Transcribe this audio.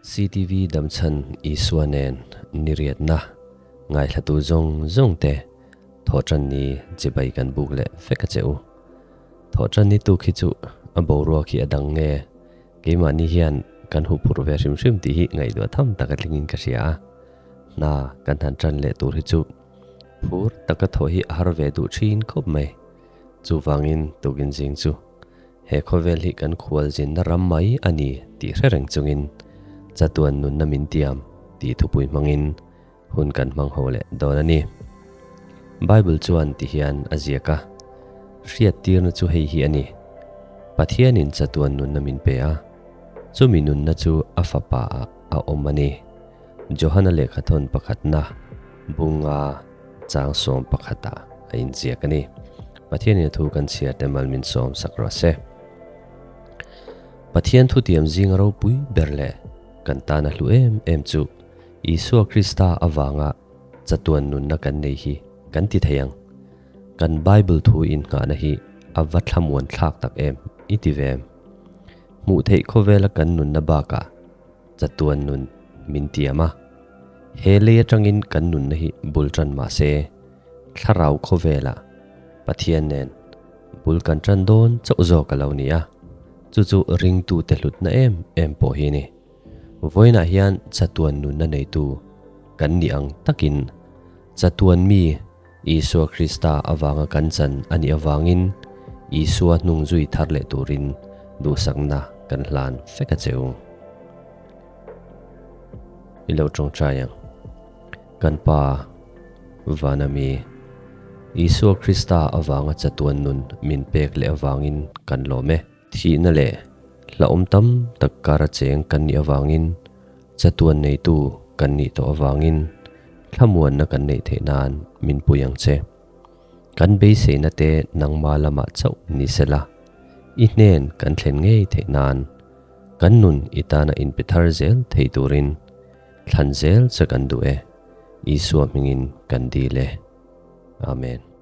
CTV damchhan Isua nen niriatna ngaithlatu zawng zawng te thawhtan ni chibai kan buk leh vek a che u. Thawhtan ni tuk hi chu a boruak hi a dang nge keimahni hian kan huh phurh ve hrim hrim tih hi ngaihtuah tham tak a tlingin ka hria a. Hna kan han tan leh tur hi chu phur taka thawh hi a har ve duh thin khawp mai. Chuvangin tukin zing chu he khawvel hi kan khual zinna ram mai a ni tih hre reng chungin chatuan nunna min tiam tih thupui hmangin hun kan hmang ho leh dawn a ni. Bible chuan ti hian a ziak a, Hriattirna chu hei hi a ni, Pathianin chatuan nunna min pe a, chumi nunna chu a Fapa ah a awm a ni. Johana lehkhathawn pakhatna bunga chang sawm pakhatah a inziak a ni. Pathianin a thu kan chhiar te mal min sawm sak rawh se. Pathian thutiam zinga ropui ber leh kan tan a hlu em em chu Isua Krista avanga chatuan nunna kan nei hi kan ti thei ang. Kan Bible thu inngahna hi a va thlamuan thlak tak em i ti ve em? Hmuh theih khawvela kan nunna bakah chatuan nun min tiam a. He lei atangin kan nunna hi bul tan mah se, thlarau khawvelah Pathian nen bul kan tan dawn chauh zawk a lo ni a, chu chu ringtute hlutna em em pawh hi a ni. Vawiinah hian chatuan nunna neitu kan nih ang takin chatuan mi Isua Krista avanga kan chan a nih avangin Isua hnung zui thar leh turin duhsakna kan hlan fek a che u. I lo tawngtai ang. Kan Pa vana mi Isua Krista avanga chatuan nun min pek leh avangin kan lawm e. Thihna leh hlauhawm tam tak kara cheng kan nih avangin, chatuan neitu kan nih tawh avangin thlamuanna kan neih theih nan min pui ang che. Kan beiseina te nangma lamah chauh ni sela, i hnen kan thlen ngei theih nan, kan nun i tana inpe thar zel thei turin thlan zel che kan duh e, Isua hmingin kan dil e. Amen.